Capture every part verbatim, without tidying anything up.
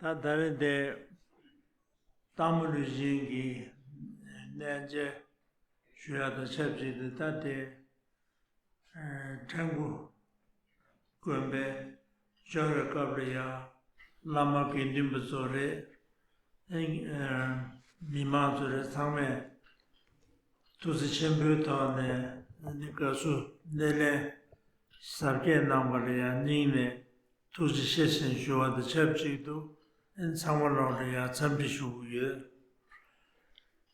ད་ད་རེས་འདི་སྟག་མོ་ལུས་སྦྱིན་གྱི་གནས་མཇལ་ཞུ་ཡ་དང་ཆབས་ཅིག་ཏུ། ད་དེ་ཨ་ཁྲེང་ཀོན་དགོན་པའི་ཆོས་རའི་སྐབས་ལ་ཡང་བླ་མ་དགེ་འདུན་པ་ཚོ་རེད། ཨེ་ཨེ་མི་མང་ཚོ་རེ་ཚང་མས་ཐུགས་རྗེ་ཆེན་པོའི་ཐོག་ནས་ཨ་ནི་དགའ་བསུ་སྣེ་ལེན་གཟབ་རྒྱས་གནང་བ་ལ་ཡང་སྙིང་ནས་ཐུགས་རྗེ་ཆེ་ཞེས་ཞུ་བ་དང་ཆབས་ཅིག་ཏུ་ཨ་ནི་ཚང་མ་ལོག་ལ་ཡང་འཚམས་འདྲི་ཞུ་གི་ཡོད།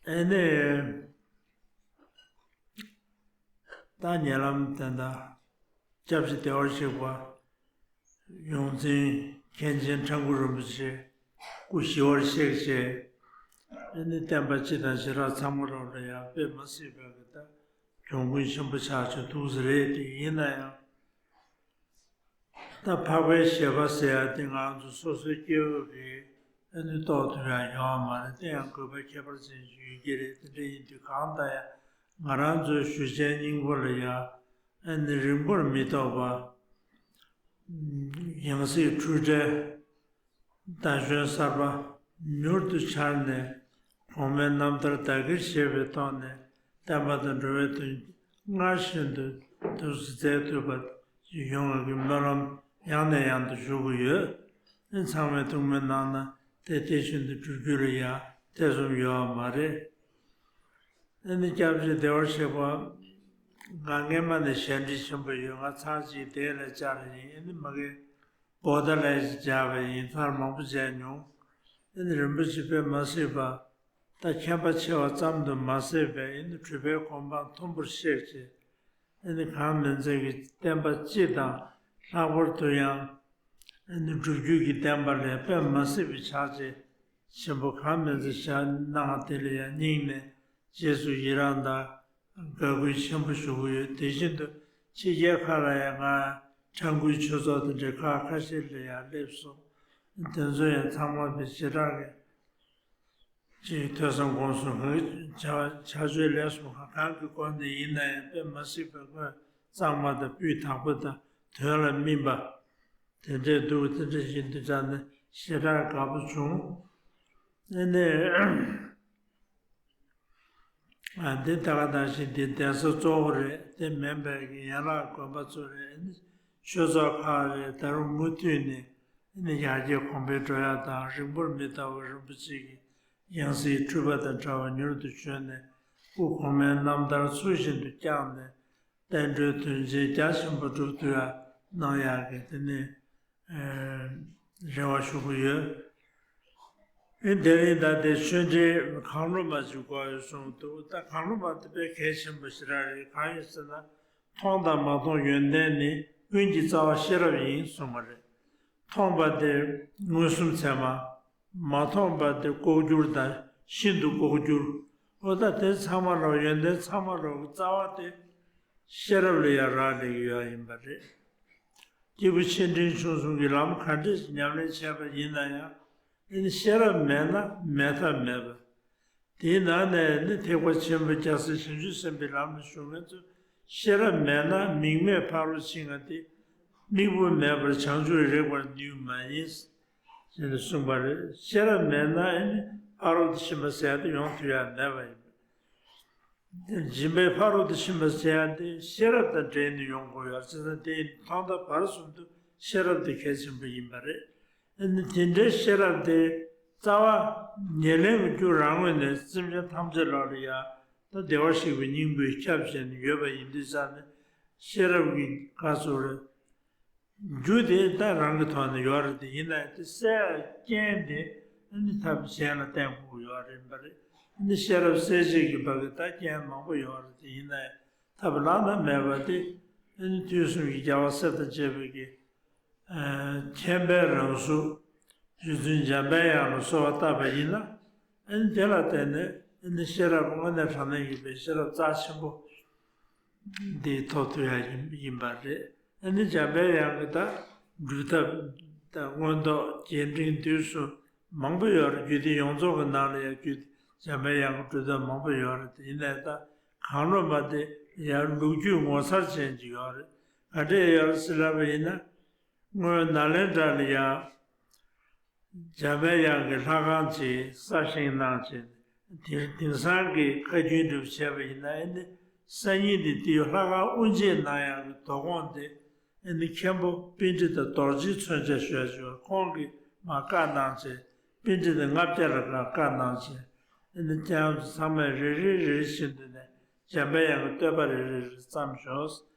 ཨ་ནི། ད་ཉེ་ལམ་དེ་འདྲ་སྐྱབས་རྗེ་བདེ་བར་གཤེགས་པ་ཡོངས་འཛིན་མཁན་ཆེན་ཁྲ་འགུ་རིན་པོ་ཆེ་སྐུ་ཞི་བར་གཤེགས་རྗེས་ཨ་ནི་བསྟན་པ་སྤྱི་དང་ཞི་དྲག་ཚང་མ་ལོག་ལ་ཡང་དཔེ་མ་སྲིད་པའི་གི་ད་གྱོང་གུན་ཆེན་པོ་ཆགས་བྱུང་འདུག་ཟེར་རེད། དེ་ཡིན་ན་ཡང་། ད་འཕགས་པའི་བཞེད་པ་ཟེར་ཡ་དེ་ང་ཚོ་སོ་སོའི་སྐྱེ་བོ་གིས་ཨ་ནི་རྟོགས་ཐུབ་ཡ་ཡོད་མ་རེད། དེ་ཡང་དགོས་པ་ཁྱད་པར་ཅན་ཞིག་ཡོད་ཀྱི་རེད། དེ་འདྲ་ཡིན་དུས་གང་ལྟར་ཡང་ང་རང་ཚོའི་ཞུ་བྱའི་སྙིང་པོ་ལ་ཡ་ཨ་ནི་རིང་པོར་མི་ཐོགས་པ། ཡང་སྲིད་འཁྲུལ་བྲལ། ཟླ་གཞོན་གསར་པ་མྱུར་དུ་འཆར་ནས་གོང་མའི་རྣམ་ཐར་བདག་གིར་བཞེས་པའི་ཐོག་ནས་བསྟན་པ་དང་འགྲོ་བའི་དོན་སྔར་བཞིན་དུ་ཐུགས་སུ་མཛད་ཐུབ་པ་ཞིག་ཡོང་བའི་སྨོན་ལམ་ཡང་ནས་ཡང་དུ་ཞུ་གི་ཡོད། ཨ་ཚང་མས་ཐུགས་སྨོན་གནང་ན་དེ་དེ་བཞིན་དུ་འགྲུབ་རྒྱུ་ལ་ཡང་ཐེ་ཚོམ་ཡོད་པ་མ་རེད། ཨ་ནི་སྐྱབས་རྗེ་བདེ་བར་གཤེགས་པ་ང་སྔས་མ་ནས་ཞལ་འདྲིས་ཆེན་པོ་ཡོད། ང་ཚར་གཅིག་དེ་ལ་བཅར་ཡིན། ཨ་ནི་མ་གི་པོ་ཏཱ་ལ་ཞིག་བཅར་བ་ཡིན། ཚར་མང་པོ་བཅར་མྱོང་། ཨ་ནི་རིན་པོ་ཆེ་དཔེ་མ་སྲིད་པ་ད་མཁྱེན་པ་ཆེ་བ་ཙམ་དུ་མ་ཟད་པའི་ཨ་ནི་གྲུབ་པའི་གོ་འཕང་མཐོན་པོར་གཤེགས་བྱས། ཨ་ནི་གང་མིན་ཚད་ཀྱི་བསྟན་པ་སྤྱི་དང་ལྷག་པར་དུ་ཡང་ཨ་ནི་སྒྲུབ་བརྒྱུད་ཀྱི་བསྟན་པ་ལ་དཔེ་མ་སྲིད་པའི་ཕྱག་རྗེས་ཆེན་པོ་གང་མིན་ཚད་བཞག་གནང་བ་དེ་ལ་ཡང་སྙིང་ནས་རྗེས་སུ་ཡི་རང་དང་དགའ་གུས་ཆེན་པོ་ཞུ་གི་ཡོད། དེ་བཞིན་དུ་ཕྱི་རྒྱལ་ཁག་ལ་ཡང་ང་ཁྲ་འགུའི་ཆོས་ཚོགས་དེ་འདྲའི་ཁག་ཁ་ཤས་ལ་ཡང་སླེབས་སོང་། དེ་ཚོ་ཡང་ཚང་མ་དཔེ་ཞེ་དྲག་གི་ཅིག་ཐོས་བསམ་སྒོམ་གསུམ་གང་བྱ་བྱ་སྤྱོད་ལས་གསུམ་གང་གང་གི་སྒོ་ནས་ཡིན་ན་ཡང་དཔེ་མ་སྲིད་པའི་སྔོན་གཙང་མ་དང་སྤུས་དག་པོ་དང་དོན་ལ་སྨིན་པ་དེ་འདྲས་འདུག་དེ་འདྲ་བཞིན་དུ་བྱས་ནས་ཞེ་དྲག་དགའ་པོ་བྱུང་། ཨ་ནི་ཨ་འདི་ད་ག་ནང་བཞིན་འདི་གདན་ས་གཙོ་བོ་རེད། དེ་མིན་པའི་གི་ཡན་ལག་དགོན་པ་ཚོ་རེད། ཨ་ནི་ཆོས་ཚོགས་ཁག་རེད། ད་རུང་མུ་མཐུད་ནས་ཨ་ནི་ཡར་རྒྱས་གོང་འཕེལ་འགྲོ་ཡ་དང་རིང་པོར་མི་ཐོགས་པར་རིན་པོ་ཆེ་གི་ཡང་སྲིད་སྤྲུལ་པ་དང་འདྲ་བ་མྱུར་དུ་བྱོན་ནས་སྐུ་གོང་མའི་རྣམ་ཐར་ཚུལ་བཞིན་དུ་བསྐྱངས་ནས་བསྟན་འགྲོའི་དོན་ཆེན་རྒྱ་ཆེན་པོ་སྒྲུབ་ཐུབ་ཡ་གནང་ཡག་གི་དེ་ནས་རེ་བ་ཞུ་གི་ཡོད། ཨེ་དེ་རིང་ད་དེ་ཆོས་འབྲེལ་གང་བློ་མ་ཅིག་དགོས་ཡོད་གསུངས་འདུག་ད་གང་བློ་མ་དེ་དཔེ་གལ་ཆེན་པོ་ཞེ་དྲག་རེད། གང་ཡིན་ཟེར་ན། མཐོང་དང་མ་མཐོང་ཡོན་ཏན་ནི། ཀུན་གྱི་རྩ་བ་ཤེས་རབ་ཡིན་གསུངས་པ་རེད། མཐོང་བ་དེ་མངོན་སུམ་ཚད་མ། མ་མཐོང་བ་དེ་ལྐོག་གྱུར་དང་ཤིན་ཏུ་ལྐོག་གྱུར། འོ་ད་དེ་ཚང་མ་ལོ་ཡོན་ཏན་ཚང་མ་ལོ་རྩ་བ་དེ་ཤེས་རབ་ལ་ཡང་རག་ལས་ཀྱི་ཡོད་ཡིན་པ་རེད། སྐྱེས་བུ་ཆེ་འབྲིང་ཆུང་གསུམ་གྱི་ལམ་ག་འདྲས་ཉམས་ལེན་བྱས་པ་ཡིན་ན་ཡང་ཨེ་ནི་ཤེས་རབ་མེད་ན་མེད་ཐབས་མེད་པ། དེའི་ནང་ནས་ནི་ཐེག་པ་ཆེན་པོ་རྒྱལ་སྲས་བྱང་ཆུབ་སེམས་དཔའི་ལམ་ལ་ཞུགས་མཁན་ཚོ་ཤེས་རབ་མེད་ན་མིག་མེད་ཕ་རོལ་ཕྱིན་ང་སྟེ་དམིགས་བུ་མེད་པར་བྱང་ཆུབ་རེག་པར་ནུས་མ་ཡིན། ཞེས་གསུངས་པ་རེད། ཤེས་རབ་མེད་ན་ཨེ་ནི་ཕ་རོལ་ཏུ་ཕྱིན་པ་ཟེར་ཡ་དེ་ཡོང་ཐུབ་ཡ་མེད་པ་ཡིན། སྦྱིན་པའི་ཕ་རོལ་ཏུ་ཕྱིན་པ་ཟེར་ཡ་དེ་ཤེས་རབ་དང་འབྲེལ་ནས་ཡོང་དགོས་ཡོད་ཅེས་དང་དེ་ཡིན་ཐོག་མཐའ་བར་གསུམ་དུ་ཤེས་རབ་དེ་གལ་ཆེན་པོ་ཡིན་པ་རེད། ཨ་ནི་དེ་འདྲའི་ཤེས་རབ་དེ་རྩ་བ་ཉེར་ལེན་གྱི་རྒྱུ་རང་ངོས་ནས་སེམས་ཅན་ཐམས་ཅད་ལོག་ལ་ཡ་ད་བདེ་བར་གཤེགས་པའི་སྙིང་པོས་ཁྱབ་བྱས་ནས་ཡོད་པ་ཡིན་དུས་ཙང་ནས་ཤེས་རབ་ཀྱི་ག་ཚོད་རེད། རྒྱུ་དེ་ད་རང་གི་ཐོག་ནས་ཡོད་རེད། དེ་ཡིན་ན་དེ་སེལ་རྐྱེན་དེ་ཨ་ནི་ཐབས་གཞན་ལ་བརྟེན་དགོས་ཀྱི་ཡོད་རེད་པ་རེད། ཨ་ནི་ཤེས་རབ་གསལ་བྱེད་ཀྱི་བར་གྱི་ད་རྐྱེན་མང་པོ་ཡོད་རེད། དེ་ཡིན་ན་ཐབས་བླ་ན་མེད་པ་དེ་ཨ་ནི་དུས་གསུམ་གྱི་རྒྱལ་བ་སྲས་དང་བཅས་པའི་གི་མཁྱེན་པའི་རང་གཟུགས་རྗེ་བཙུན་འཇམ་པའི་དབྱངས་ལ་གསོལ་བ་བཏབ་པ་ཡིན་ན་ཨ་ནི་དེ་ལ་བརྟེན་ནས་ཨ་ནི་ཤེས་རབ་དངོས་གནས་དྲང་གནས་ཀྱི་པའི་ཤེས་རབ་རྩ་ཆེན་པོ། འདི་ཐོབ་ཐུབ་ཡ་ཡིན་ཡིན་པ་རེད། ཨ་ནི་འཇམ་པའི་དབྱངས་ཀྱི་ད་སྒྲུབ་ཐབས་དང་མངོན་རྟོགས་རྒྱས་འབྲིང་བསྡུས་གསུམ་མང་པོ་ཡོད་རེད། རྒྱུད་སྡེ་ཡོངས་རྫོགས་ཀྱི་ནང་ལ་ཡང་རྒྱུད་འཇམ་པའི་དབྱངས་ཀྱི་སྒྲུབ་ཐབས་མང་པོ་ཡོད་རེད། དེ་ཡིན་ནའི་ད་གང་བློ་མ་དེ་ཡང་ལོ་རྒྱུས་ངོ་མཚར་ཅན་ཅིག་ཡོད་རེད། ག་འདྲས་ཡོད་རེད་ཟེར་ལབ་པ་ཡིན་ན། སྔོན་ནཱ་ལེནྡྲ་ལ་ཡང་། འཇམ་པའི་དབྱངས་ཀྱིས་ལྷ་ཁང་ཅིག་གསར་བཞེངས་གནང་བྱས་དེང་དེང་སང་གི་ཁ་རྒྱུན་འགྲུབ་བྱས་པ་ཡིན་ན་ཨེ་ནི་སང་ཉིན་དེ་དེའི་ལྷ་ཁང་དབུ་འབྱེད་གནང་ཡག་གི་དོ་དགོང་དེ་ཨེ་ནི་མཁན་པོ་པཎྜི་ཏ་རྡོ་རྗེའི་མཚོན་ཆ་ཞུ་བ་ཞུ་བ་ཁོང་གིས་མར་བཀའ་གནང་བྱས་ པཎྜི་ཏ་ལྔ་བརྒྱ་ལ་བཀའ་གནང་བྱས། ཨ་ནི་ཁྱེད་རང་ཚོ་ཚང་མས་རེ་རེ་རེ་རེ་བཞིན་དུ་ནས་འཇམ་པའི་དབྱངས་ཀྱི་བསྟོད་པ་རེ་རེ་རེ་བརྩམས་ཤོག་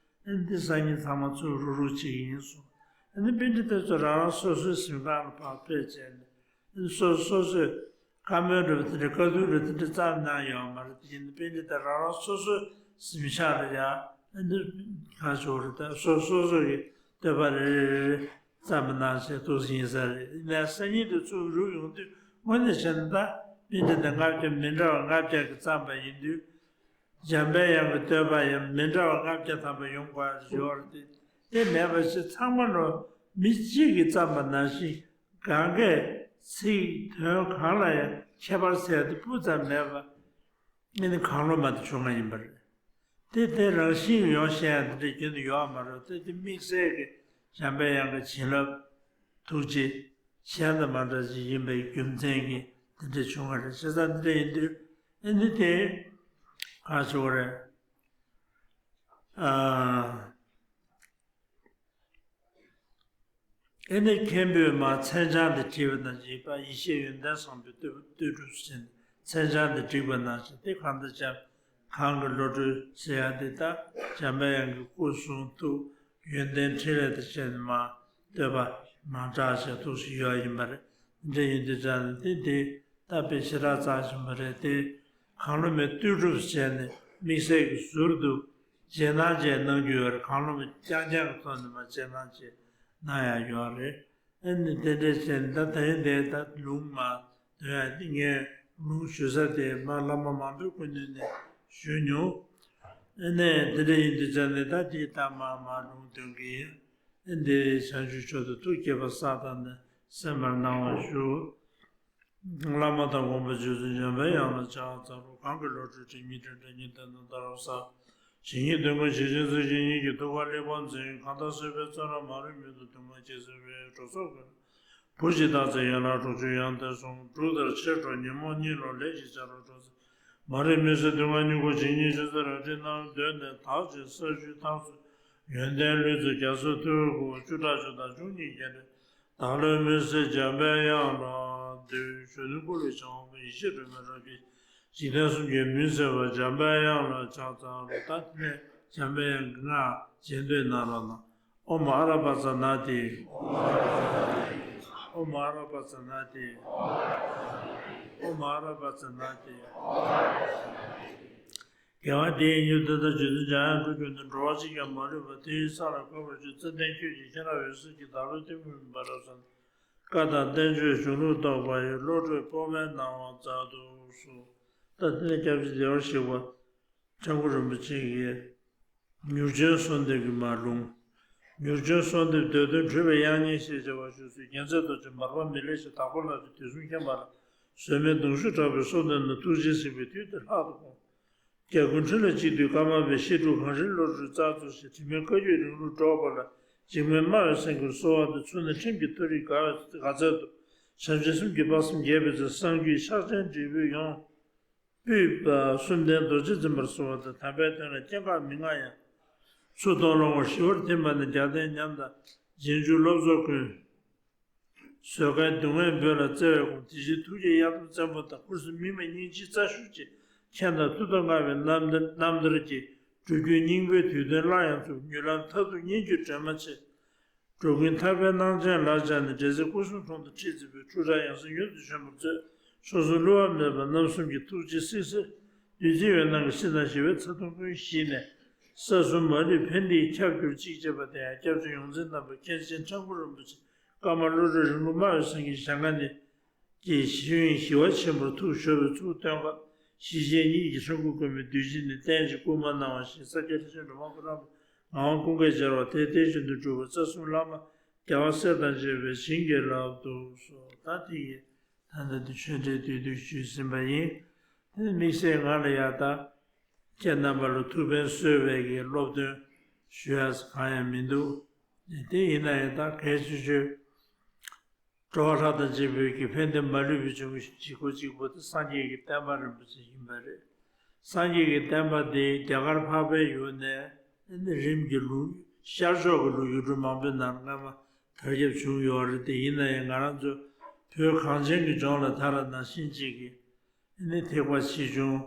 ཨ་ནི་འདི་སང་ཉིན་ཚང་མ་ཚུར་རུག་རུག་བྱེད་ཀྱི་ཡིན་གསུངས། ཨ་ནི་པཎྜི་ཏ་ཚོ་རང་རང་སོ་སོའི་གཟིམ་ཁང་ལ་ཕར་ཕེབས་བྱས་ནས། ཨ་ནི་སོ་སོ་སོས་བཀའ་མོལ་འདྲ་བོ་དེ་འདྲ་བཀའ་བསྡུར་འདྲ་དེ་འདྲ་བརྩམས་གནང་ཡོད་མ་རེད། དེ་ཡིན་ན་པཎྜི་ཏ་རང་རང་སོ་སོའི་གཟིམ་ཤག་ལ་ཡ་ཨ་ནི་གང་བྱུང་རེད། ད་སོ་སོ་སོ་གི་བསྟོད་པ་རེ་རེ་རེ་རེ་བརྩམས་པ་གནང་བྱས་འདུག་སེ་ཡིན་ས་རེད། ཡིན་ནའི་སང་ཉིན་དུ་ཚུར་རུག་ཡོང་དུས་དངོས་གནས་བྱས་ན་ད་པཎྜི་ཏ་ལྔ་བརྒྱ་མི་འདྲ་བ་ལྔ་བརྒྱ་གིས་བརྩམས་པ་ཡིན་དུས། འཇམ་པའི་དབྱངས་ཀྱི་བསྟོད་པ་ཡང་མི་འདྲ་བ་ལྔ་བརྒྱ་ཐམ་པ་ཡོང་དགོས་ཡོད་རེད་དེ། དེ་མེད་པ་ཞིག་ཚང་མ་ལོ་མི་གཅིག་གིས་བརྩམས་པ་ནང་བཞིན་གང་གས་ཚིག་དོན་གང་ལ་ཡང་ཁྱད་པར་ཟེར་དེ་སྤུ་ཙམ་མེད་པ། ཨ་ནི་གང་བློ་མ་དེ་བྱུང་བ་ཡིན་པ་རེད། དེ་དེ་རང་བཞིན་ཡོང་ཤེས་ཡ་དེ་འདྲ་རྒྱུན་དུ་ཡོད་མ་རེད་དེ། དེ་དམིགས་བསལ་གྱི་འཇམ་པའི་དབྱངས་ཀྱི་བྱིན་རླབས་ཐུགས་རྗེ་གཞན་དང་མ་འདྲ་ཞིག་ཡིན་པའི་རྒྱུ་མཚན་གྱིས་དེ་འདྲ་བྱུང་བ་རེད། བྱས་ཙང་དེ་འདྲ་ཡིན་དུས་ཨ་ནི་དེ་གང་བྱུང་བ་རེད། ཨ། ཨེ་ནས་མཁན་པོས་མར་མཚན་བྱང་དེ་བྲིས་པ་ནང་བཞིན་པ་ཡེ་ཤེས་ཡོན་ཏན་བཟང་པོའི་བསྟོད་བསྟོད་སྒྲུབ་ཟེར་ནས་མཚན་བྱང་དེ་བསྒྲིགས་པ་ནང་བཞིན་དེ་གང་ལྟར་བྱས་གང་གི་བློ་གྲོས་ཟེར་ཡ་དེ་ད་འཇམ་པའི་དབྱངས་ཀྱི་སྐུ་གསུང་ཐུགས་ཡོན་ཏན་འཕྲིན་ལས་དང་བཅས་ནས་མར་བསྟོད་པ་མར་གྲགས་བྱས་ཐུགས་སུ་ཡོད་ཡིན་པ་རེད། འདི་འདྲ་ཡིན་དུས་ཙང་ནས་དེ་དེ་ད་དཔེ་ཞེ་དྲག་རྩ་ཆེན་པོ་རེད་དེ། གང་བློ་མའི་བསྟོད་སྒྲུབ་བྱས་ནས་དམིགས་བསལ་གྱི་ཟུར་དུ་རྗེས་གནང་བཅས་གནང་རྒྱུ་ཡོད་རེད། གང་བློ་མའི་རྐྱང་རྐྱང་གི་ཐོག་ནས་མར་རྗེས་གནང་བཅས་གནང་ཡ་ཡོད་རེད། ཨ་ནི་དེ་འདྲ་བྱས་ནས་ད་ད་ཡིན་དེ་ད་ལུང་མ་འདོན་ཡ་དེ་ངས་ལུང་ཞུ་ས་དེ་མ་བླ་མ་མང་པོའི་སྐུ་མདུན་ནས་ཞུས་མྱོང་། ཨ་ནི་དེ་འདྲ་ཡིན་དུས་ཙང་ནས་ད་དེ་ད་མ་མ་ལུང་འདོན་གི་ཡིན། ཨ་ནི་བྱང་ཆུབ་མཆོག་ཏུ་ཐུགས་བསྐྱེད་པ་བསགས་དང་ནི་གསན་པར་གནང་བར་ཞུ། བླ་མ་དང་དགོངས་པ་རྗེ་བཙུན་འཇམ་པའི་དབྱངས་ལ་ཕྱག་འཚལ་ལོ། གང་གི་བློ་གྲོས་དྲན་ཉིད་དྲན་དྲན་ཉིད་དོན་དམ་བརྡ་རབ་གསལ། ཇི་སྙེད་དོན་ཀུན་ཇི་བཞིན་གཟིགས་ཤིང་ཉིད་ཀྱི་ཐུགས་ཀར་གླེགས་བམ་འཛིན། གང་དག་སྲིད་པའི་བཙོན་རར་མ་རིག་མུན་དུ་དུག་ལྔ་སྐྱེ་ཚེ་བའི་གྲོགས་ཚོགས་ཀུན། བུ་གཅིག་རྟག་འཛིན་ཡན་ལག་དྲུག་ཅུ་ཡང་དེར་སོང་། འབྲུག་ལྟར་ཆེར་འགྲོ་ཉོན་མོངས་གཉིད་ལོག་ལས་ཀྱི་བྱ་རོག་གྲོགས་ཚེ། མ་རིག་མུན་སེལ་དུག་ལྔ་སྨྱུ་གུ་ཇི་སྙེད་ཆུ་སེར་རལ་གྲིའི་ནང་གདོན་ནས་དག་ཅིང་ས་བཅུད་ཐག་ཚུད། ཡོན་ཏན་ལུས་རྩལ་རྒྱ་མཚོའི་ཐོག་གུ་བཅུ་ཕྲག་བཅུ་དང་བཅུ་གཉིས་རྒྱན་སྤྲས། བདག་བློའི་མུན་སེལ་འཇམ་པའི་དབྱངས་ལ་འདུད། གཞོན་ནུ་སྐུ་ལུས་བྱང་བ་པོ་ཡེ་ཤེས་སྒྲོན་མེ་རབ་རྒྱས། འཇིག་རྟེན་གསུམ་གྱི་མུན་སེལ་བ་འཇམ་པའི་དབྱངས་ལ་ཕྱག་འཚལ་ལོ། ད་དེ་ནས་འཇམ་པའི་དབྱངས་ཀྱི་སྔགས་རྗེས་ཟློས་གནང་རོགས་གནང་། ཨོཾ་ཨ་ར་པ་ཙ་ན་དྷཱིཿ། ཨོཾ་ཨ་ར་པ་ཙ་ན་དྷཱིཿ། ཨོཾ་ཨ་ར་པ་ཙ་ན་དྷཱིཿ། དགེ་བ་འདི་ཡིས་མྱུར་དུ་ད་རྗེ་བཙུན་འཇམ་དབྱངས་སྐུ་ཁྱོད་ནི་འགྲོ་བ་གཅིག་ཀྱང་མ་ལུས་པ། དེ་ཡི་ས་ལ་འཁོད་པར་གྱུར། ཙནྡན་ཁྱོད་ཀྱི་མཁྱེན་རབ་འོད་ཟེར་གྱིས། བདག་བློའི་གཏི་མུག་མུན་པ་རབ་བསལ་ནས། བཀའ་དང་བསྟན་བཅོས་གཞུང་ལུགས་རྟོགས་པ་ཡི། བློ་གྲོས་སྤོབས་པའི་སྣང་བ་མཛད་དུ་གསོལ། ད་དེ་ནས་སྐྱབས་རྗེ་བདེ་བར་གཤེགས་པ་ཁྲ་འགུ་རིན་པོ་ཆེ་གིས་མྱུར་ཆེན་གསོལ་འདེབས་ཀྱི་མར་ལུང་། མྱུར་ཆེན་གསོལ་འདེབས་འདོད་དོན་འགྲུབ་པའི་དབྱངས་སྙན་ཞེས་བྱ་བ་བཞུགས་སོ། རྒྱལ་མཚན་རྡོ་རྗེ་འབར་བ་མེ་ལེགས་ཤིང་དག་པ་ལ་སོགས་དུས་གསུམ་མཁྱེན་པ་ལ། བཟོད་མེད་གདུང་ཤུགས་དྲག་པོས་གསོལ་འདེབས་ན། ཐུགས་རྗེས་གཟིགས་པའི་དུས་དེར་ལྷག་ཏུ་དགོངས། རྒྱལ་ཀུན་འཕྲིན་ལས་ཆེ་བསྡུས་ཀརྨ་པའི་བཤད་སྒྲུབ་གངས་རིའི་བློ་གྲོས་རྩལ་རྫོགས་ཤིང་། དྲི་མེད་བཀའ་བརྒྱུད་རིང་ལུགས་སྒྲོག་པ་ལ། འཇིགས་མེད་སྨྲ་བའི་སེང་གེར་གསོལ་བ་འདེབས། ཚུལ་ནི་ཁྲིམས་ཀྱི་མཐོ་རིས་དགའ་བའི་དགའ་ཚལ་དུ། བྱམས་ཆེན་གསུམ་གྱི་དཔག་བསམ་རྒྱས་པའི་ཚེ། གསང་རྒྱུད་ཕྱག་ཆེན་འབྲས་བུ་ཡོངས་སྤུད་པ། གསུམ་ལྡན་རྡོ་རྗེ་འཛིན་པར་གསོལ་བ་འདེབས། དམ་པའི་དོན་ལ་སྐྱེ་འགག་མི་མངའ་ཡང་། ཚུར་མཐོང་ལོངས་སྐུ་ཞི་བར་ཐིམ་པ་ནི། རྒྱལ་བསྟན་ཉམས་དང་རྗེས་འཇུག་སློབ་ཚོགས་ཀུན། བཟོད་དཀའི་སྡུག་བསྔལ་བོད་ལ་བསྩལ་བའི་དགོངས། དེ་བཞིན་ཐུགས་རྗེའི་གཡའ་དམ་བཙན་པོ་དང་། ཁུར་སེམས་དམིགས་མེད་སྙིང་རྗེའི་རྩལ་ཤུགས་ཀྱིས། མཁྱེན་དང་མཐུ་སྟོབས་མངའ་བའི་རྣམ་ཐར་རྣམ་ཐར་གྱིས། སྒྲུབ་བརྒྱུད་སྙིང་པོའི་དུས་སྟོན་སླར་ཡང་ཚུགས། མྱུར་ལམ་མཐར་ཐུག་སྙན་བརྒྱུད་སྒྲོན་མ་ཆེ། འགྲོ་ཀུན་ཐར་པའི་གནང་ཆེན་ལ་སྦྱར་ནས། འབྲེལ་ཚད་སྐུ་གསུང་ཐུགས་དང་འཁྲིལ་མཛད་པའི། འཁྲུལ་བྲལ་ཡང་སེམས་ཡུན་དུ་བྱོན་པར་མཛོད། མཆོག་གསུམ་བསླུ་བ་མེད་པ་རྣམ་གསུམ་གྱི། ཐུགས་རྗེའི་བསིལ་ཟེར་བདུད་རྩིའི་འོད་སྣང་གིས། སྲིད་དང་ཞི་བའི་ཚ་གདུང་ཀུན་ཞི་ནས། ས་གསུམ་མ་ལུས་ཕན་བདེའི་ཁྱབ་གྱུར་ཅིག་ཅེས་པ་དེ་ཡང་སྐྱབས་རྗེ་ཡོངས་འཛིན་རྣམ་པ་མཁན་ཆེན་ཁྲ་འགུ་རིན་པོ་ཆེ་ཀརྨ་བློ་གྲོས་རིང་ལུགས་སྨྲ་བའི་སེང་གེའི་ཞལ་སྔ་ནས་ཀྱི་ཤེས་ཡོན་ཞི་བ་ཆེན་པོར་ཐུགས་ཞུགས་པའི་ཚུལ་སྟོན་སྐབས། ཞི་རྒྱས་གཉིས་ཀྱི་ཧྲང་ཁུ་བཀོད་མའི་བདུད་བཞི་ནས་བསྟན་གྱི་བསྐུལ་མ་གནང་བ་བཞིན། ས་སྐྱ་ཐེག་ཆེན་སྒྲོལ་མ་ཁོ་རང་ངག་དབང་ཀུན་དགའི་སྦྱར་བ་དེ་རྟེན་བཞིན་དུ་སྒྲུབ་པར། རྩ་གསུམ་བླ་མ་རྒྱལ་བ་སྲས་དང་བཅས་པས་བྱིན་གྱིས་བརླབ་ཏུ་གསོལ། ད་དེ་ཡིས་ད་ལྟ་དེ་ཆོས་འབྲེལ་བསྡུས་བསྡུས་ཞུས་ཟིན་པ་ཡིན། དེ་ནི་དམིགས་བསལ་ང་ལ་ཡང་ད་ཁྱེད་རྣམ་པ་ལ་ཐུགས་ཕན་གསོས་པའི་གི་སློབ་སྟོན་ཞུ་ཡ་གང་ཡང་མི་འདུག་དེ་ཡིན་ན་ཡང་ད་གལ་ཆེ་ཤོས། འགྲོ་བ་ལྷ་དང་བཅས་པའི་གི་ཕན་བདེ་མ་ལུས་པའི་འབྱུང་གཞི་གཅིག་པོ་གཅིག་པོ་དེ་སངས་རྒྱས་ཀྱི་བསྟན་པ་རིན་པོ་ཆེ་ཡིན་པ་རེད། སངས་རྒྱས་ཀྱི་བསྟན་པ་དེ་རྒྱ་གར་འཕགས་པའི་ཡུལ་ནས་རིམ་གྱིས་ལུགས་ཤར་ཕྱོགས་ཀྱི་ལུགས་ཡུལ་གྲུ་མང་པོའི་ནང་སྔ་མ་དར་ཁྱབ་བྱུང་ཡོད་རེད། དེ་ཡིན་ན་ཡང་ང་རང་ཚོ་ བོད་གངས་ཅན་གྱི་ལྗོངས་ལ་ད་ར་ནང་བཞིན་ཅིག་གི་ཨ་ནི་ཐེག་པ་ཆེ་ཆུང་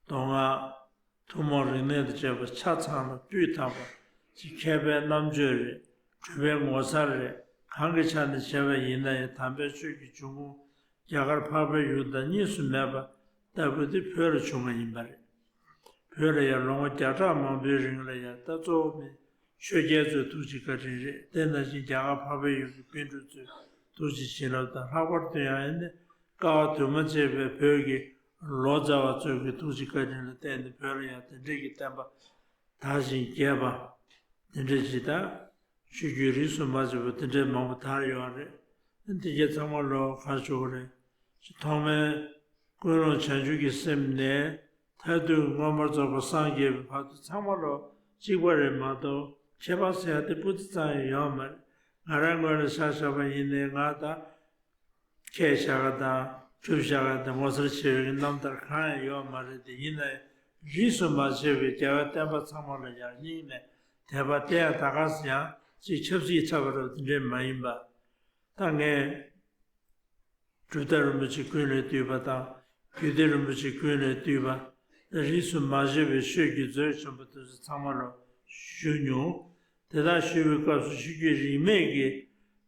མདོ་སྔགས་ཐུན་མོང་རིག་གནས་དང་བཅས་པ་ཆ་ཚང་ལ་སྤུས་དག་པ་ཅིག་མཁས་པའི་རྣམ་དཔྱོད་རེད། གྲུབ་པའི་ངོ་མཚར་རེད། གང་གི་ཆ་ནས་བྱས་པ་ཡིན་ན་ཡང་དམ་པའི་ཆོས་ཀྱི་འབྱུང་ཁུངས་རྒྱ་གར་འཕགས་པའི་ཡུལ་དང་གཉིས་སུ་མེད་པ་ལྟ་བུ་དེ་བོད་ལ་བྱུང་བ་ཡིན་པ་རེད། བོད་ལ་ཡང་ལོ་ངོ་བརྒྱ་ཕྲག་མང་པོའི་རིང་ལ་ཡང་ད་གཙོ་བོ་མི་ཆོས་རྒྱལ་ཚོའི་ཐུགས་རྗེ་བཀའ་དྲིན་རེད། དེ་ནང་བཞིན་རྒྱ་གར་འཕགས་པའི་ཡུལ་གྱི་པཎ་གྲུབ་ཚོའི་ཐུགས་རྗེ་བྱིན་རླབས་དང་། ལྷག་པར་དུ་ཡང་ཨ་ནི་དཀའ་བ་དུ་མ་སྤྱད་པའི་བོད་ཀྱི་ལོ་ཙཱ་བ་ཚོའི་གི་ཐུགས་རྗེ་བཀའ་དྲིན་ལ་བརྟེན་ནས་བོད་ལ་ཡང་དེ་འདྲའི་གི་བསྟན་པ་དར་ཞིང་རྒྱས་པ་དེ་འདྲ་ཞིག་དང་། ཆོས་བརྒྱུད་རིས་སུ་མ་ཆད་པ་དེ་འདྲའི་མང་པོ་དར་ཡོད་རེད། འདི་གའི་ཚང་མ་ལོ་ག་ཆོག་གི་རེད། ཐོག་མའི་ཀུན་སློང་བྱང་ཆུབ་ཀྱི་སེམས་ནས་མཐར་ཐུག་མངོན་པར་རྫོགས་པར་སངས་རྒྱས་པའི་བར་དུ་ཚང་མ་ལོ་གཅིག་པ་རེད་མ་གཏོགས་ཁྱད་པར་ཟེར་ཡ་དེ་སྤུ་ཙི་ཙམ་ཡང་ཡོད་མ་རེད། ང་རང་ངོས་ལ་ཆ་བཞག་པ་ཡིན་ནའི་ང་ད་ཁས་བཞག་ག་དང་སྒྲུབ་བཞག་ག་དང་ངོ་མཚར་ཆེ་བའི་རྣམ་ཐར་གང་ཡང་ཡོད་མ་རེད་དེ། ཡིན་ནའི་རིས་སུ་མ་ཆད་པའི་རྒྱལ་བའི་བསྟན་པ་ཚང་མ་ལ་ཡང་སྙིང་ནས་དད་པ་དེ་ཡང་ད་ག་སེ་ཡང་ཅིག་ཆབ་སྲིད་འཁྲབ་པ་རབ་དེ་འདྲས་མ་ཡིན་པ། ད་ངས་གྲུབ་མཐའ་རིན་པོ་ཆེ་ཀུན་ལས་བཏུས་པ་དང་རྒྱུད་སྡེ་རིན་པོ་ཆེ་ཀུན་ལས་བཏུས་པ་རིས་སུ་མ་ཆད་པའི་ཆོས་ཀྱི་མཛོད་ཆེན་པོ་དེ་ཚོ་ཚང་མ་ལ་ཞུ་མྱོང་། དེ་དག་ཞུ་བའི་སྐབས་སུ་ཆོས་བརྒྱུད་རིས་མེད་ཀྱི་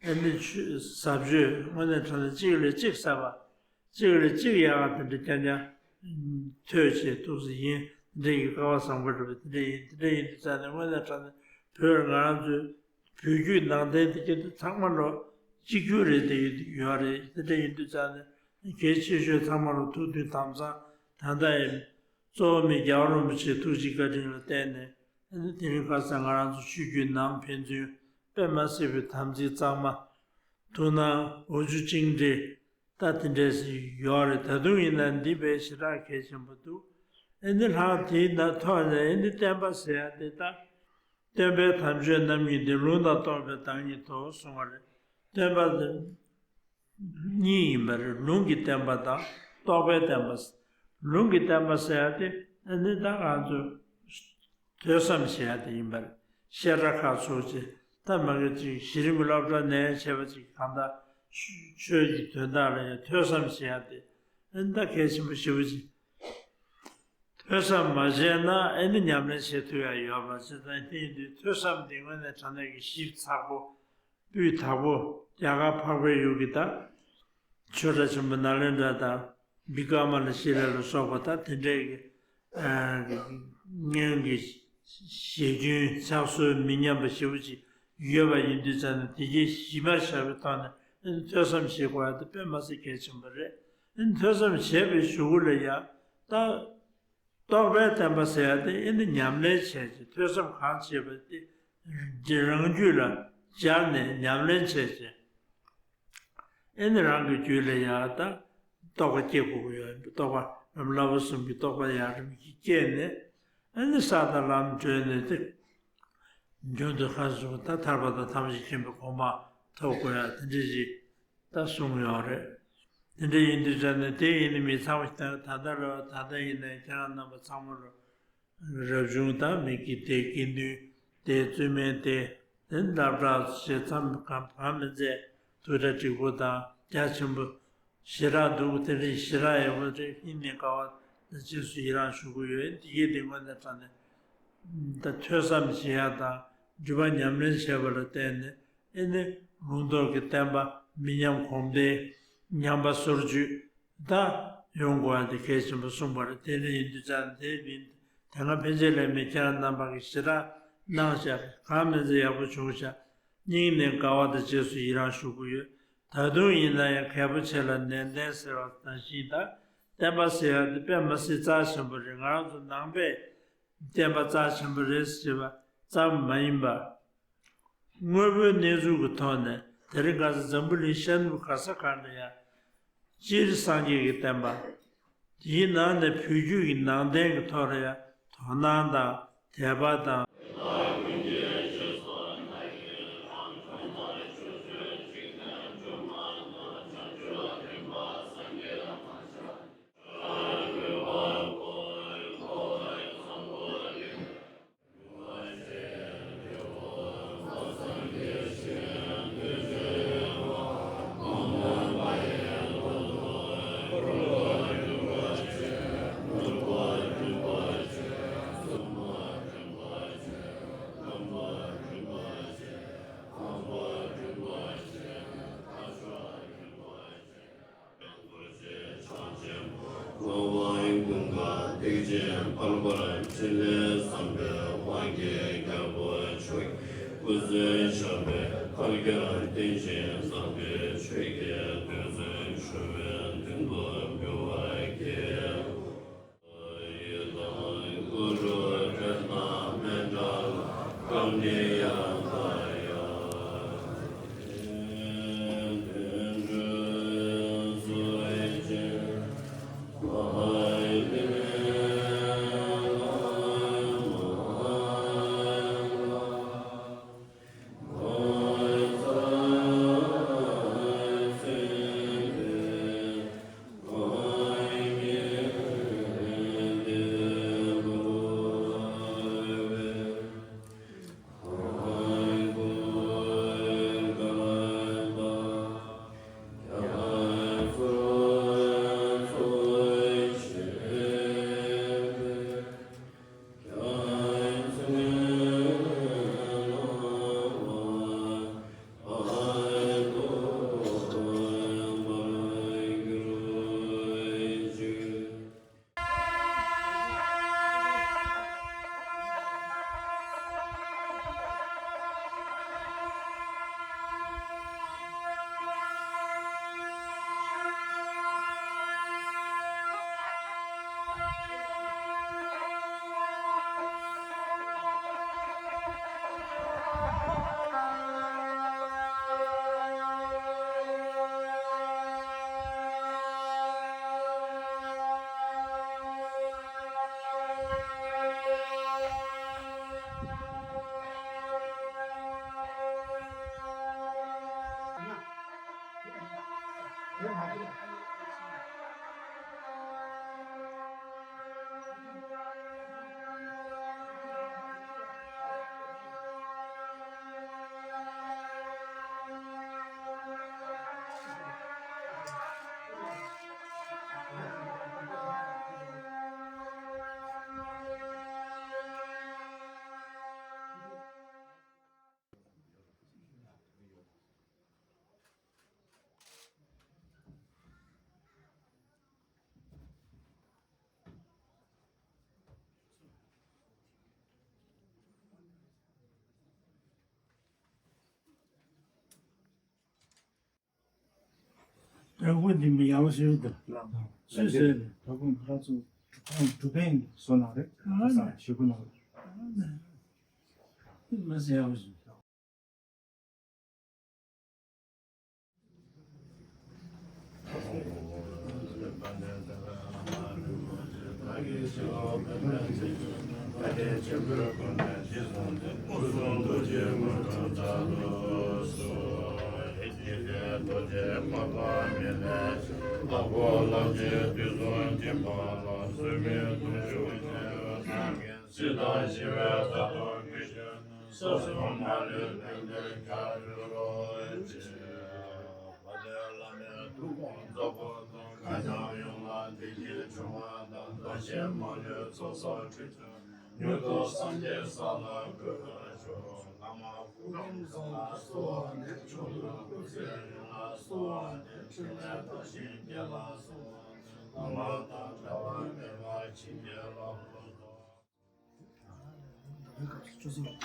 ཨ་ནི་ཆོས་ཟབ་ཆོས་དངོས་གནས་དྲང་གནས་གཅིག་ལས་གཅིག་ཟབ་པ། གཅིག་ལས་གཅིག་ཡག་ག་དེ་འདྲ་རྐྱང་རྐྱང་ཐོས་བྱས་ཐུགས་སུ་ཡིན། དེ་འདྲ་ཡི་སྐལ་བ་བཟང་པོ་འགྲུབ་པ་དེ་འདྲ་ཡིན། དེ་འདྲ་ཡིན་དུས་ཙང་ནས་དངོས་གནས་དྲང་གནས་བོད་ང་རང་ཚོའི་བོད་བརྒྱུད་ནང་བསྟན་དེ་གྱད་དུ་ཚང་མ་ལོ་གཅིག་གྱུར་རེད་དེ་ཡོད་རེད། དེ་འདྲ་ཡིན་དུས་ཙང་ནས་གལ་ཆེ་ཤོས་ཚང་མ་ལོ་ཐུགས་མཐུན་དམ་གཙང་ད་ལྟ་ཡིན། གཙོ་བོ་མི་རྒྱལ་བ་རིན་པོ་ཆེའི་ཐུགས་རྗེ་བཀའ་དྲིན་ལ་བརྟེན་ནས་དེ་རིང་ཁ་སང་ང་རང་ཚོ་ཆོས་བརྒྱུད་ནང་ཕན་ཚུན་དཔེ་མ་སྲིད་པའི་དམ་ཚིག་གཙང་མ། ཐུགས་སྣང་འོ་ཆུ་གཅིག་འདྲེས་ད་དེ་འདྲས་ཡོད་རེད། ད་དུང་ཡིན་ན་འདི་དཔེ་ཞེ་དྲག་གལ་ཆེན་པོ་འདུག་ཨེ་འདི་ལྷག་དེའི་ནང་ཐོག་ནས་ཨེ་འདི་བསྟན་པ་ཟེར་ཡ་དེ་ད་སྟོན་པའི་དམ་ཆོས་རྣམ་གཉིས་ཏེ། ལུང་དང་རྟོགས་པའི་བདག་ཉིད་དོ་གསུངས་པ་རེད། བསྟན་པ་དེ་གཉིས་ཡིན་པ་རེད། ལུང་གི་བསྟན་པ་དང་རྟོགས་པའི་བསྟན་པ། ལུང་གི་བསྟན་པ་ཟེར་ཡ་དེ་ཨ་ནི་ད་ང་ཚོ་ཐོས་བསམ་བྱེད་ཡ་དེ་ཡིན་པ་རེད། བཤད་གྲྭ་ཁག་ཚུགས་བྱས་ད་མ་གི་ཅིག་གཞི་རིམ་གྱི་སློབ་གྲྭ་ནས་བྱས་པ་ཅིག་གང་ལྟར་ཆོས་ཀྱི་དོན་དག་ལ་ཡང་ཐོས་བསམ་བྱེད་ཡ་དེ་ཨ་ནི་ད་གལ་ཆེན་པོ་ཞེ་པོ་ཅིག་ཐོས་བསམ་མ་བྱས་ན་ཨེ་ནི་ཉམས་ལེན་བྱེད་ཐུབ་ཡ་ཡོད་མ་རེད། བྱས་ཙང་དེ་ཡིན་དུས་ཐོས་བསམ་འདི་དངོས་གནས་དྲང་གནས་ཀྱི་ཞིབ་ཚགས་པོ་སྤུས་དག་པོ་རྒྱ་གར་འཕགས་པའི་ཡུལ་གྱི་ད་ཆོས་གྲྭ་ཆེན་པོ་ནཱ་ལེནྡྲ་དང་བི་ཀ་མ་ལ་ཤི་ལ་ལ་སོགས་པ་ད་དེ་འདྲའི་གི་ཨ་སྔོན་གྱི་ཞལ་རྒྱུན་ཕྱག་སྲོལ་མི་ཉམས་པ་ཞེ་པོ་ཅིག་ཡོད་པ་ཡིན་དུས་ཙང་ནས་དེ་གའི་གཞི་མ་བཞག་པའི་ཐོག་ནས་ཨེ་ནི་ཐོས་བསམ་བྱེད་དགོས་ཡ་དེ་དཔེ་མ་སྲིད་གལ་ཆེན་པོ་རེད། ཨེ་ནི་ཐོས་བསམ་བྱས་པའི་གཞུག་གུ་ལ་ཡ་ད། རྟོགས་པའི་བསྟན་པ་ཟེར་ཡ་དེ་ཨེ་འདི་ཉམས་ལེན་བྱས་ཀྱི་ཐོས་བསམ་གང་བྱས་པ་དེ་རང་རྒྱུད་ལ་སྦྱར་ནས་ཉམས་ལེན་བྱས་ཀྱི་ཨེ་འདི་རང་གི་རྒྱུད་ལ་ཡ་ད་རྟོགས་པ་སྐྱེ་དགོས་ཀྱི་ཡོད། རྟོགས་པ་རྣམས་བསླབ་པ་གསུམ་གྱི་རྟོགས་པ་ཡ་རིམ་གྱིས་སྐྱེས་ནས་ཨེ་འདི་ས་དང་ལམ་གྲོལ་ནས་དེ་མཇུག་ཏུ་ཁ་སོ་ད་ཐར་པ་དང་ཐམས་ཅད་མཁྱེན་པའི་གོ་འཕང་ཐོབ་དགོས་ཡ་དེ་འདྲ་ཞིག་ད་གསུངས་ཡོད་རེད། དེ་འདྲ་ཡིན་དུས་ཙང་ནས་དེ་ཡིན་ནི་མི་ཚང་མ་ཞིག་ད་ད་ལྟ་རེད་བ། ད་ལྟ་ཡིན་ནའི་ཁྱེད་རང་རྣམ་པ་ཚང་མ་ལ་རབ་བྱུང་དང་མི་དགེ་སྡེ་དགེ་འདུན་སྡེ་བཙུན་མའི་སྡེ་དེ་སློབ་གྲྭ་ཞེས་མཚམས་གང་གང་མི་མཛད་ཐུགས་གྲ་འགྲིག་པོ་དང་རྒྱ་ཆེན་པོ་ཞེ་དྲག་འདུག་དེ་འདྲ་ཞེ་དྲག་ཡག་པོ་རེད། སྙིང་ནས་དགའ་བ་དང་རྗེས་སུ་ཡི་རང་ཞུ་གི་ཡོད། འདི་གའི་སྡེ་དངོས་གནས་དྲང་གནས་ད་ཐོས་བསམ་བྱེད་ཡ་དང་སྒྲུབ་པ་ཉམས་ལེན་བྱེད་པ་ལ་བརྟེན་ནས། ཨེ་ནི་ལུང་རྟོགས་ཀྱི་བསྟན་པ་མི་ཉམས་གོང་འཕེལ་ཉམས་པ་སོར་ཆུད་ད་ཡོང་དགོས་པ་དེ་གལ་ཆེན་པོ་གསུངས་པ་རེད། དེ་འདྲ་ཡིན་དུས་ཙང་དེ་མིན་དེ་སྔ་ཕན་ཆད་ལས་མེད་ཁྱེད་རང་རྣམ་པ་གིས་ཞེ་དྲག་གནང་བཞག་གང་མིན་ཚེ་ཡག་པོ་བྱུང་བཞག་སྙིང་ནས་དགའ་བ་དང་རྗེས་སུ་ཡི་རང་ཞུ་གི་ཡོད། ད་དུང་ཡིན་ན་ཡང་གལ་པོ་ཆེ་ལ་ནན་ཏན་ཟེར་བ་ནང་བཞིན་ད་བསྟན་པ་ཟེར་ཡ་དེ་དཔེ་མ་སྲིད་རྩ་ཆེན་པོ་རེད། ང་རང་ཚོ་ནང་པས་བསྟན་པ་རྩ་ཆེན་པོ་རེད་ཟེར་བ་ཙམ་མ་ཡིན་པ། དངོས་པོའི་གནས་ཚུལ་གྱི་ཐོག་ནས་དེ་རིང་ཁ་སང་འཛམ་བུ་གླིང་ཤར་ནུབ་ག་ས་ག་ལ་ཡང་སྤྱིར་སངས་རྒྱས་ཀྱི་བསྟན་པ། དེའི་ནང་ནས་བོད་བརྒྱུད་ཀྱི་ནང་བསྟན་གྱི་ཐོག་ལ་ཡང་དོ་སྣང་དང་དད་པ་དང་། ལྷ་དབང་ཀུན་དགའ་ཐེག་ཆེན་ཕལ་པར་འཕྲིན་ལས་བཟང་པོའི་དབང་གིས་རྒྱལ་པོ་མཆོག་གི་སྐུ་མཚོན་བཞག་པའི་ཕར་རྒྱལ་བསྟན་ཅིང་བཟང་པོའི་ཆོས་ཀྱི་རྡུལ་ཚོན་ཞུ་བའི་མདུན་དུ་འབུལ་བར་བགྱི། ཡི་དམ་གུ་རུ་ཏྲེ་ན་མཎྜལ་ཀ་ནི་ཡ་ད་ཡ། དྲག་པོ་འདི་མི་ཡག་པོ་ཞིག་འདུག་སུས་ཟེར་ནས། དྲག་པོ་ང་རང་ཚོ་གྲུབ་ཐང་གྲུབ་ཐང་བཟོ་གནང་རེད། ཨ་ནི། ཞུ་གི་གནང་རེད། ཨ་ནི། མི་ཟེར་ཡག་པོ་ཞིག་སྲིད་དང་ཞི་བའི་རྩ་ཐོག་གི་ཞབས་སོ་མ་ལུས་ལྷུན་གྱིས་ཁྱབ་གྱུར་ཅིག་བ་དན་བླ་མའི་ཐུགས་དགོངས་རྫོགས་པ་དང་། གང་ཡང་ཡོངས་ལ་བདེ་སྐྱིད་འབྱུང་བ་དང་། བདག་གཞན་མ་ལུས་ཚོགས་བསགས་ཕྲིན་ལས་མྱུར་དུ་སངས་རྒྱས་ས་ལ་འགོད་པར་ཤོག་བླ་མ་སྐུ་ཁམས་བཟང་ལ་གསོལ་བ་འདེབས། ཆོས་ལུགས་སྐུ་ཚེ་ཡུན་ལ་གསོལ་བ་འདེབས། ཕྲིན་ལས་དར་ཞིང་རྒྱས་ལ་གསོལ་བ་འདེབས། བླ་མ་དང་འབྲལ་བ་མེད་པར་བྱིན་གྱིས་བརླབ་ཏུ་གསོལ།